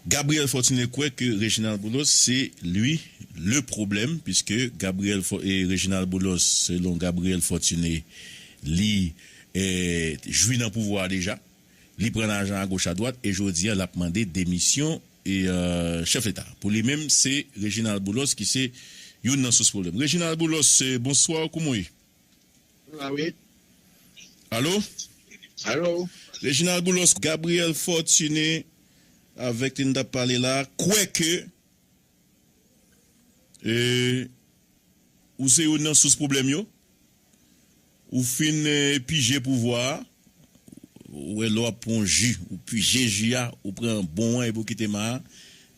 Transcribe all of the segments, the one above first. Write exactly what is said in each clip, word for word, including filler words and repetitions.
Gabriel Fortuné kwè ke Reginald Boulos se li le pwoblèm, piske Gabriel Fo- e Reginald Boulos, selon Gabriel Fortuné, li eh, jwi nan pouvwa a deja. Li pran lajan agoch adwat e jodi a l ap mande demisyon e eh, chèf leta. Pou li menm, se Reginald Boulos ki se youn nan sous pwoblèm. Reginald Boulos, eh, bonswa, kouman w ye? Ah oui. Alo? Alo? Reginald Boulos, Gabriel Fortuné, avèk li n t ap pale la, kwè ke eh, ou se youn nan sous pwoblèm yo. Ou fin eh, pije pouvwa a. Ou wè lè w ap pran yon ji, ou pije ji a, ou pran bon an epi ou kite ma a.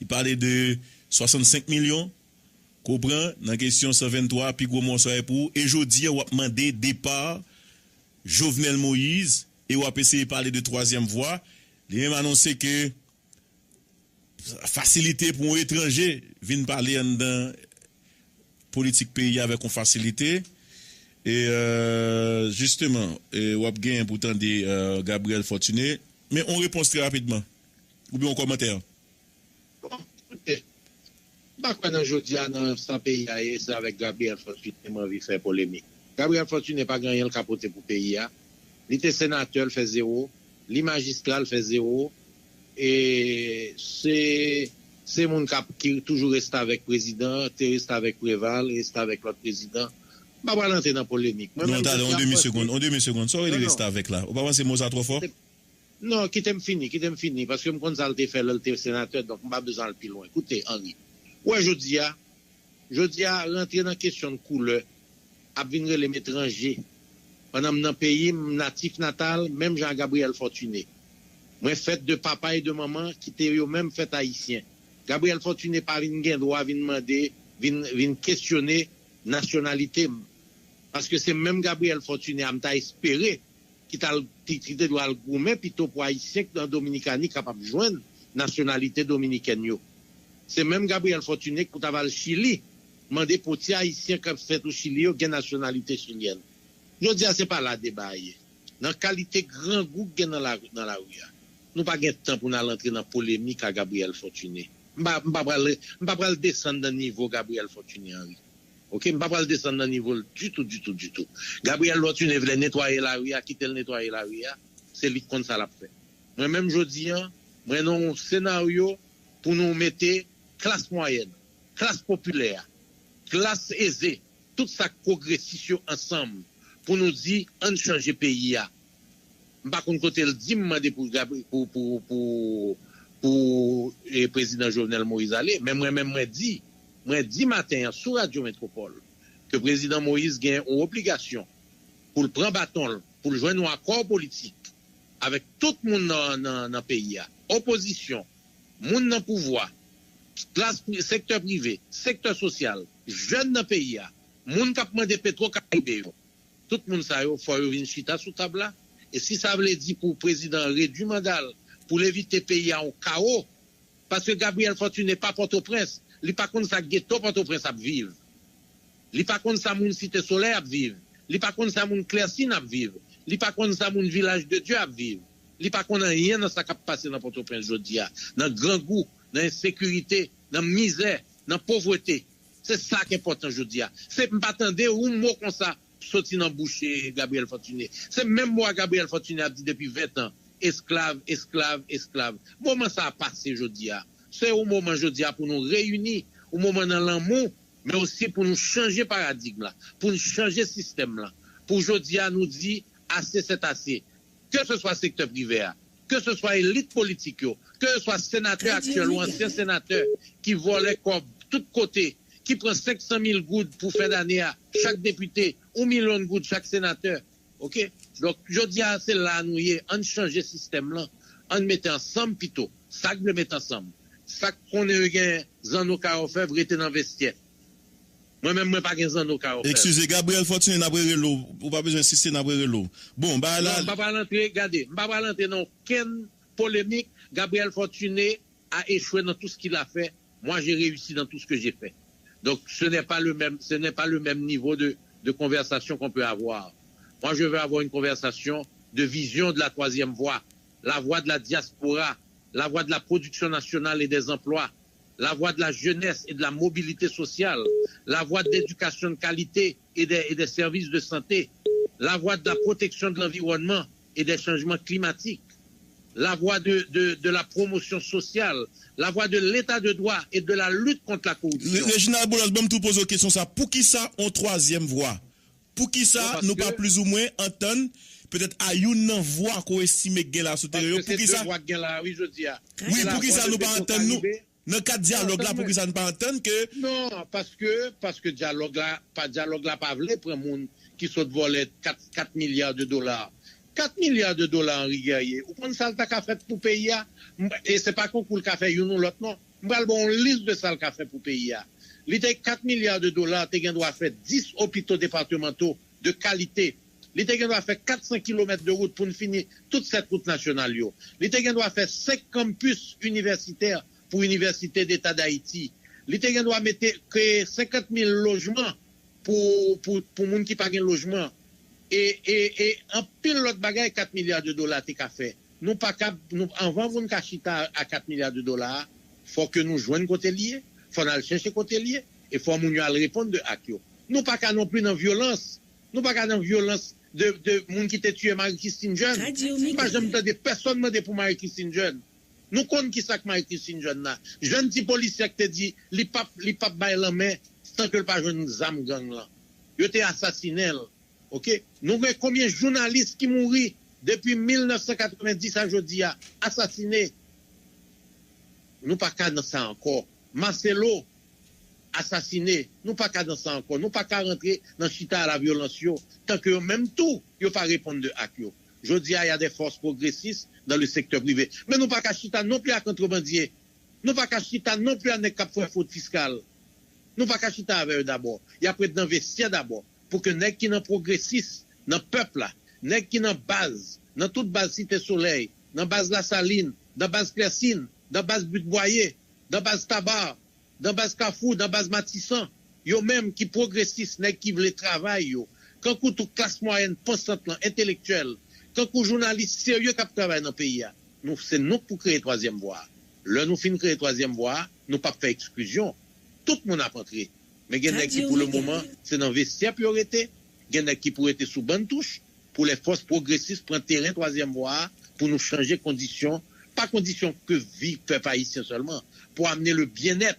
Li pale de swasannsenk milyon ke w pran nan kesyon san venntwa, pi gwo mòso a e pou ou. E jodi a, w ap mande depa Jovenel Moïse e w ap eseye pale de twazyèm vwa. Li menm anonse ke fasilite pou yon etranje vin pale anndan politik peyi a avèk yon fasilite. E euh, jisteman, e w ap genyen pou tande euh, Gabriel Fortuné. Men yon repons trè rapidman. Oubyen yon kòmantè. Bon, koute, m pa kwè nan jodi a nan sa peyi a ye, se avèk Gabriel Fortuné m anvi fè polemik. Gabriel Fortuné pa gen anyen l ka pote pou peyi a. Li te senatè, l fè zewo. Li majistra, l fè zewo. E se se moun k ap ki toujou restavèk prezidan, te restavèk Preval, restavèk lòt prezidan. M pa pral antre nan polemik. Mwen Non, menm, talè, jodi yon a, demi m panse- segonn, yon demi segonn. Sa w rele Non, non. restavèk la? Ou pa panse mo sa twò fò? Non, kite m fini, kite m fini, paske m konn sa l te fè lè l te senatè, donk m pa bezwen al pi lwen. Koute, Henri, ou wè jodi a, jodi a, rantre nan kesyon koulè ap vin rele m etranje. Pandan m nan peyi m, natif natal, menm jan a Gabriel Fortuné. Mwen fèt de papa e de manman ki te yo menm fèt ayisyen. Gabriel Fortuné pa vin gen dwa vin mande, vin, vin kesyone nasyonalite m. Paske se menm Gabriel Fortuné a m ta espere ki t al ki, ki te dwe al goumen pito pou Ayisyen k nan Dominikani kapab jwenn nasyonalite dominikèn yo. Se menm Gabriel Fortuné k pou t ava al Chili mande pou ti Ayisyen k ap fèt o Chili yo gen nasyonalite chilyèn. Jodi a se pa la deba a ye. Nan kalite grangou k gen nan la, nan lari a, nou pa gen tan pou n al antre nan polemik a Gabriel Fortuné. M pa, m pa pral, m pa pral desann nan nivo Gabriel Fortuné Henry. Oke, m pa pral desann nan nivo l ditou, ditou, ditou. Gabriel Fortuné vle netwaye lari a, kite l netwaye lari a, se li k konn sa l ap fè. Mwen menm jodi a, mwen nan yon senaryo pou nou mete klas mwayèn, klas popilè a, klas eze, tout sa k pwogresis yo ansanm pou nou di ann chanje peyi a. M pa konn kote l di m mande pou, pou, pou, pou, pou e, prezidan Jovenel Moïse ale, men mwen menm mwen di, mwen di maten an sou Radyo Metropole ke prezidan Moïse gen yon obligasyon pou l pran baton l, pou l jwenn yon akò politik avèk tout moun nan, nan, nan peyi a, opozisyon, moun nan pouvwa, klas pri- sektè prive, sektè sosyal, jèn nan peyi a, moun k ap mande Petwo Karibe yo. Tout moun sa yo, fò yo vin chita sou tab la. E si sa vle di pou prezidan an redui manda l, pou l evite peyi a yon kawo, paske Gabriel Fortuné pa Pòtoprens, li pa konn sa geto Pòtoprens ap viv. Li pa konn sa moun Site Solèy ap viv. Li pa konn sa moun Klèsin ap viv. Li pa konn sa moun Vilaj de Dye ap viv. Li pa konn anyen nan sa k ap pase nan Pòtoprens jodi a, nan grangou, nan ensekirite, nan mizè, nan povrete. Se sa k enpòtan jodi a. Se m pa tande yon mo konsa soti nan bouch e, Gabriel Fortuné. Se menm mo a Gabriel Fortuné ap di depi ven tan, esklav, esklav, esklav. Moman sa a pase jodi a. Se yon moman jodi a pou nou reyini, yon moman nan lanmou, men osi pou nou chanje paradigm la, pou nou chanje sistèm la. Pou jodi a nou di ase sèt ase. Ke se swa sektè prive a, ke se swa elit politik yo, ke se swa senatè aktyèl ou ansyen senatè ki vòlè kòb tout kote, ki pran senk san mil goud pou fen dane a, chak depite, yon milyon goud chak senatè. Oke? Donk, jodi a, se la nou ye. Ann chanje sistèm lan. Ann mete ansanm pito. Sa k vle mete ansanm. Sa k konnen yo gen zanno kay òfèv, rete nan vestyè. Mwen menm, mwen pa gen zanno kay òfèv. Eskize, Gabriel Fortuné, n ap rerele w. Ou pa bezwen ensiste, n ap rerele w. Bon, bagay la. Non, m pa pral antre, gade, m pa pral antre nan okenn polemik. Gabriel Fortuné a échoué dans tout ce qu'il a fait. Moi, j'ai réussi dans tout ce que j'ai fait. Donc, ce n'est pas le même, ce n'est pas le même niveau de, de conversation qu'on peut avoir. Moi, je veux avoir une conversation de vision de la troisième voie, la voie de la diaspora, la voie de la production nationale et des emplois, la voie de la jeunesse et de la mobilité sociale, la voie de l'éducation de qualité et des, et des services de santé, la voie de la protection de l'environnement et des changements climatiques, la voie de, de, de la promotion sociale, la voie de l'état de droit et de la lutte contre la corruption. Reginald Boulos, ban m tou poze w kesyon sa. Poukisa yon twazyèm vwa? Poukisa nou pa plizoumwen antann petèt a youn nan vwa ke w estime k gen la sou teren yo? Poukisa? Paske se de vwa k gen la, wi, jodi a. Wi, poukisa nou pa antann nou? Nan kad dyalòg la, poukisa n pa antann ke... Non, paske, paske dyalòg la, pa, dyalòg la pa vle pran moun ki sot vòlè kat, kat milya de dola. Kat milya de dola Henri Guerrier, ou konn sa l ta ka fèt pou peyi a? M- E se pa konkou l ka fè youn ou lòt, non. M pral ba w yon lis de sa l ka fè pou peyi a. Li te kat milya de dola, te gen dwa fè dis opito departemanto de kalite. Li te gen dwa fè kat san kilomèt de wout pou n fini tout sèt wout nasyonal yo. Li te gen dwa fè senk kanpis inivèsitè pou Inivèsite Deta Dayiti. Li te gen dwa mete, kreye senkant mil lojman pou, pou, pou moun ki pa gen lojman. E, e, e anpil lòt bagay kat milya de dola te ka fè. Nou pa ka, nou, anvan pou n ka chita a kat milya de dola a, fò ke nou jwenn kote l ye, fò n al chèche kote l ye, e fò moun yo al reponn de ak yo. Nou pa ka non pli nan vyolans. Nou pa ka nan vyolans de, de moun ki te tiye Marie Christine Jeune. M pa janm tande pèsonn mande pou Marie Christine Jeune. Nou konn ki sa k Marie Christine Jeune la. Jèn ti polisye k te di li p ap, li p ap bay lanmen san ke l pa jwenn zam gang lan. Yo te asasinen l. Oke? Nou gen konbyen jounalis ki mouri depi mil nèf san katrevenndis a jodi a, asasine? Nou pa ka nan sa ankò. Marcelo asasine. Nou pa ka nan sa ankò. Nou pa ka rantre nan chita a la vyolans yo, tan ke yo menm tou, yo pa reponn de ak yo. Jodi a, y a des forces progressistes dans le secteur privé. Men nou pa ka chita non pli ak antrebandye. Nou pa ka chita non pli ak nèg k ap fè fwod fiskal. Nou pa ka chita avè yo dabò. Y ap ret nan vestyè dabò. Pou ke nèg ki nan pwogresis, nan pèp la, nèg ki nan baz, nan tout baz Site Solèy, nan baz Lasalin, nan baz Klèsin, nan baz Bit Bwaye, nan baz Taba, nan baz Kafou, nan baz Matisan, yo menm ki pwogresis, nèg ki vle travay yo, kankou tou klas mwayèn pansant lan, entelektyèl, kankou jounalis serye k ap travay nan peyi a. Nou, se nou k pou kreye twazyèm vwa a. Lè nou fin kreye twazyèm vwa a, nou p ap fè eksklizyon. Tout moun ap antre. Men gen nèg ki, pou le moman, se nan vestyè pou yo rete. Gen nèg ki pou rete sou bann touch. Pou lè fòs pwogresis pran teren twazyèm vwa a, pou nou chanje kondisyon, pa kondisyon ke vi pèp ayisyen sèlman, pou amene le byennèt.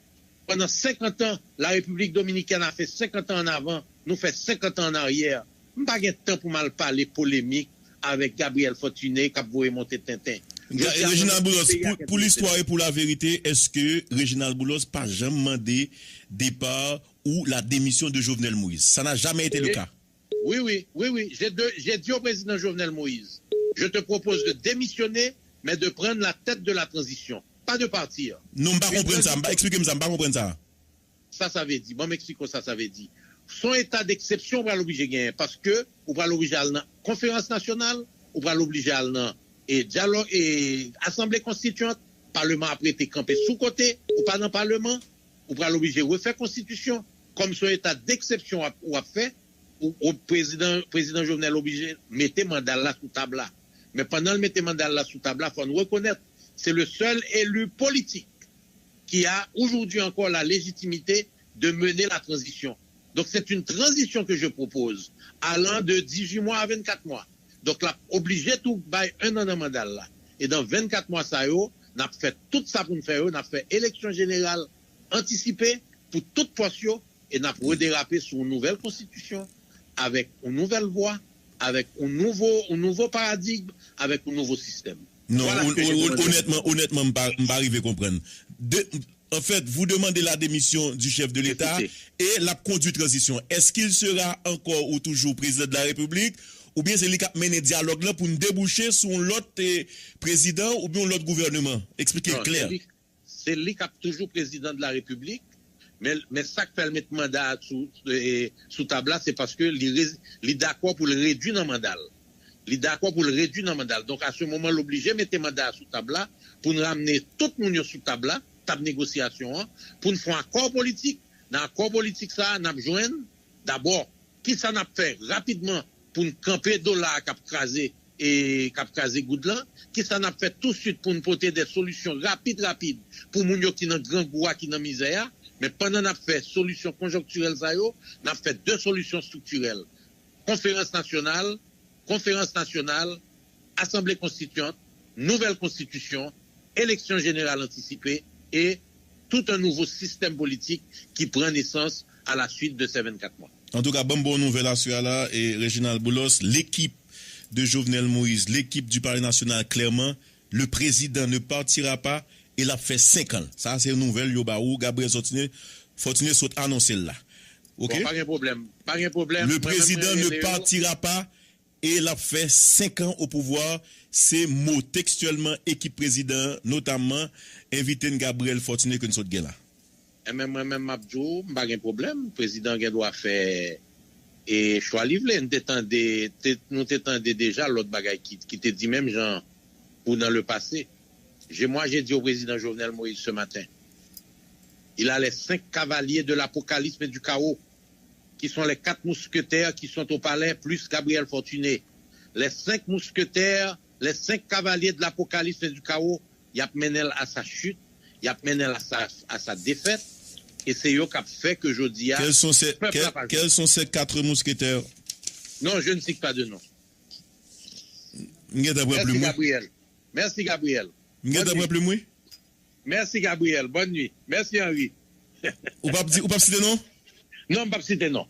Pandan senkant an, la Repiblik Dominikèn a fè senkant an an avan, nou fè senkant an an aryè. M pa gen tan pou m al pale polemik avèk Gabriel Fortuné k ap voye monte tenten. Reginald Boulos, pou, pou listwa e pou laverite, èske Reginald Boulos pa janm mande depa ou la demisyon de Jovenel Moïse? Ça n'a jamais été le cas. Oui, oui, oui, oui. J'ai de- j'ai dit au président Jovenel Moïse, je te propose de démissionner, mais de prendre la tête de la transition, pas de partir. Non, m pa konprann sa. M pa, eksplike m sa, m pa konprann sa. Sa sa vle di? Ban m eksplike w sa sa vle di. Se yon eta deksepsyon ou pral oblije genyen, paske ou pral oblije al nan konferans nasyonal, ou pral oblije al nan e dyalòg e asanble konstityant, paleman ap rete kanpe sou kote, ou pa nan paleman, ou pral oblije refè konstitisyon, kòm se yon eta deksepsyon w ap, w ap fè, ou, ou prezidan, prezidan Jovenel oblije mete manda l la sou tab la. Men pandan l mete manda l la sou tab la, fò n rekonèt, se le sèl eli politik qui a aujourd'hui encore la légitimité de mener la transition. Donc, c'est une transition que je propose, allant de dix-huit mois à vingt-quatre mois. Donk, l ap oblije tou bay en an nan manda l la. E dan vennkat mwa sa yo, n ap fè tout sa pou n fè yo, n ap fè eleksyon jeneral antisipe pou tout pòs yo, e n ap rederape sou yon nouvèl konstitisyon, avèk yon nouvèl vwa, avèk yon nouvo, yon nouvo paradigm, avèk yon nouvo sistèm. Non, onètman, onètman, m pa, m pa rive konprann. De, en fait, vous demandez la démission du chef de l'État et l ap kondui tranzisyon. Est-ce qu'il sera encore ou toujours président de la République? Oubyen se li k ap mennen dyalòg lan pou n debouche sou yon lòt eh, prezidan oubyen yon lòt gouvènman? Eksplike l klè. Se li k ap toujou prezidan de la repiblik, men, men sa k fè l met manda a sou, eh, sou tab la, se paske li, re- li dakò pou l redui nan manda l. Li dakò pou l redui nan manda l. Donk, a se moman, l oblije mete manda a sou tab la pou n ramne tout moun yo sou tab la, tab negosyasyon an, pou n fè yon akò politik. Nan akò politik sa a, n ap jwenn, dabò, kisa n ap fè rapidman pou n kanpe dola a k ap kraze e k ap kraze goud lan? Kisa n ap fè tousuit pou n pote de solisyon rapid, rapid pou moun yo ki nan grangou a, ki nan mizè a? Men pandan n ap fè solisyon konjonktirèl sa yo, n ap fè de solisyon estriktirèl. Konferans nasyonal, konferans nasyonal, asanble konstityant, nouvèl konstitisyon, eleksyon jeneral antisipe e tout un nouveau système politique qui prend naissance à la suite de ces vingt-quatre mois. Antouka, ban m bon nouvèl aswè a la, e Reginald Boulos, l'équipe de Jovenel Moïse, l'équipe du Palais National, clairement, le président ne partira pas e l ap fè senk an. Sa se nouvèl yo ba ou, Gabriel Fortuné, Fortuné sot anonse l la. Ok? Bon, pa gen pwoblèm. Pa gen pwoblèm. Le président ne partira pas e l ap fè senk an au pouvoir, se mo tekstyèlman ekip prezidan an, notamman, envite n Gabriel Fortuné ke n sot gen la. Enben, mwen menm, m ap di w, m pa gen pwoblèm. Prezidan gen dwa fè e chwa li vle. N te tande, te, nou te tande deja lòt bagay ki, ki te di menm jan pou dans le passé. Je, moi, j'ai dit au président Jovenel Moïse ce matin, il a les cinq cavaliers de l'apocalypse et du chaos, qui sont les quatre mousquetaires qui sont au palais, plus Gabriel Fortuné. Les cinq mousquetaires, les cinq cavaliers de l'apocalypse et du chaos, y ap mennen l à sa chute, y ap mennen l à sa, à sa défaite, e se yo k ap fè ke jodi a, Quels sont ces, pèp la quels, pa jwenn. Quels sont ces quatre mousquetaires? Non, je ne cite pas de nom. M gentan pran plim, wi. Merci, Gabriel. Merci, Gabriel. M gentan pran plim, wi. Merci, Gabriel. Bonne nuit. Merci, Henri. Ou p ap di, ou p ap site non? Non, m p ap site non.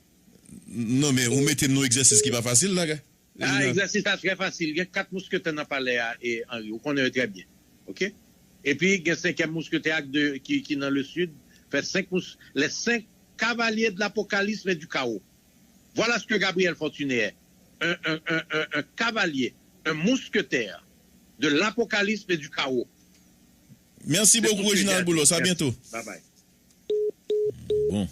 Non, men ou mete m nan egzèsis ki pa fasil la, gars. Ah, egzèsis la trè fasil. Gen kat mousketè nan palè a, e Henri, ou konnen yo trè byen. Ok? Epi, gen senkyèm mousketè a de, ki, ki nan le sud. Fè senk mous, les cinq cavaliers de l'apocalypse et du chaos. Voilà ce que Gabriel Fortuné est. Un, un, un, un, un cavalier, un mousquetaire de l'apocalypse et du chaos. Merci beaucoup, Reginald Boulos. À bientôt. Bye bye. Bon.